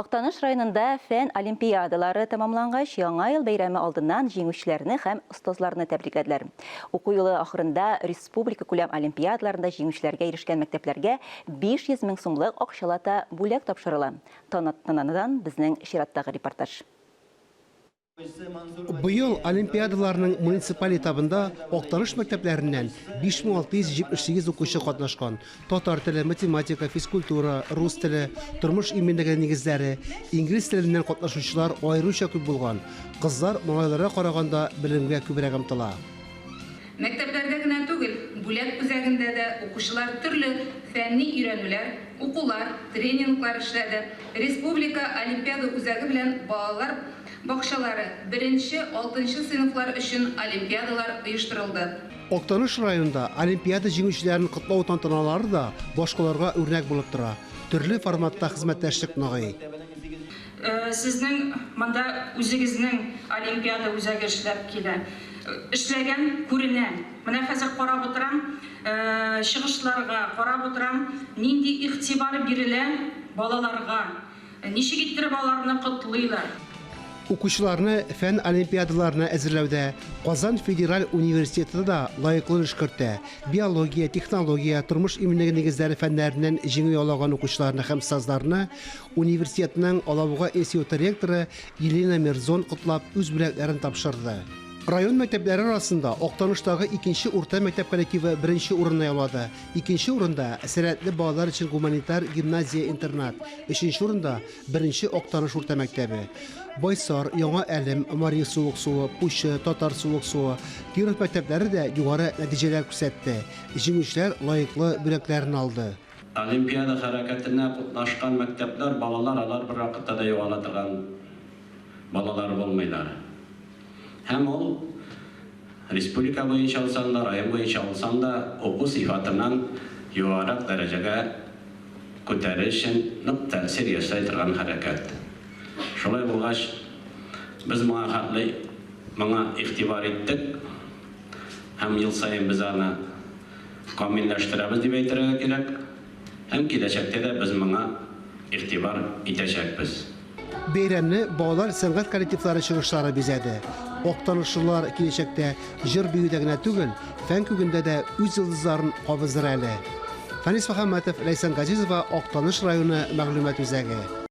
Актаныш районында фән олимпиадалары тәмамлангач, Яңа ел бәйрәме алдыннан җиңүчеләрне һәм остазларны тәбрикләделәр. Уку елы ахырында республикакүләм олимпиадаларында җиңүчеләргә ирешкән мәктәпләргә 500 мең сумлык акчалата бүләк тапшырыла. Тантанадан безнең чираттагы репортаж. Быел олимпиадаларның муниципаль этабында Актаныш мәктәпләреннән 5678 укучы катнашкан. Татар теле, математика, физкультура, рус теле, тормыш иминлеге нигезләре, инглиз теленнән катнашучылар аеруча күп булган. Кызлар малайларга караганда белемгә күбрәк омтыла. Мәктәпләрдә генә түгел, Бүләк үзәгендә дә укучылар төрле фәнни өйрәнүләр, укулар, тренинглар эшләде. Республика олимпиада үзәге белән балалар бакчалары, беренче, алтынчы сыйныфлар өчен олимпиадалар оештырылды. Актаныш районында олимпиада җиңүчеләрен котлау тантаналары да башкаларга үрнәк булып тора. Төрле форматта хезмәттәшлек ныгый. Сезнең монда үзегезнең олимпиада үзәге эшләп килә. Эшләгән күренә. Менә хәзер карап утырам, чыгышларга карап утырам, нинди игътибар бирелә балаларга, ничек иттереп аларны котлыйлар. Укучыларны фән олимпиадаларына әзерләүдә Казан федераль университеты да лаеклы өлеш кертә. Биология, технология, тормыш иминлеге нигезләре фәннәреннән җиңү яулаган укучыларны һәм остазларны Университетның Алабуга институты ректоры Елена Мерзон котлап үз бүләкләрен тапшырды. Район мәктәпләре арасында Актаныштагы икенче урта мәктәп коллективы беренче урынны яулады. Икенче урында, сәләтле балалар өчен гуманитар гимназия-интернат, өченче урында, беренче Актаныш урта мәктәбе. Байсар, Яңа Әлем, Мари Суыксуы, Пучы, Татар Суыксуы, Киров мәктәпләре дә югары нәтиҗәләр күрсәтте. Җиңүчеләр лаеклы бүләкләрен алды. Олимпиада хәрәкәтенә катнашкан мәктәпләр, балалар алар бервакытта да югала торган балалар булмыйлар. Һәм ул республика буенча алсаң да, район буенча алсаң да, уку сыйфатыннан югарырак дәрәҗәгә күтәрер өчен нык тәэсир ясай торган хәрәкәт. Шулай булгач, без моңа хәтле моңа игътибар иттек һәм ел саен без аны Камилләштерәбез дип әйтергә кирәк һәм киләчәктә дә без моңа игътибар итәчәкбез. Бәйрәмне балалар сәнгать коллективлары чыгышлары бизәде. Актанышлылар киләчәктә җыр-биюдә генә түгел, фән күгендә дә үз йолдызларын кабызыр әле. Фәнис Мөхәммәтов, Ләйсән Газизова, Актаныш районы мәгълүмат үзәге.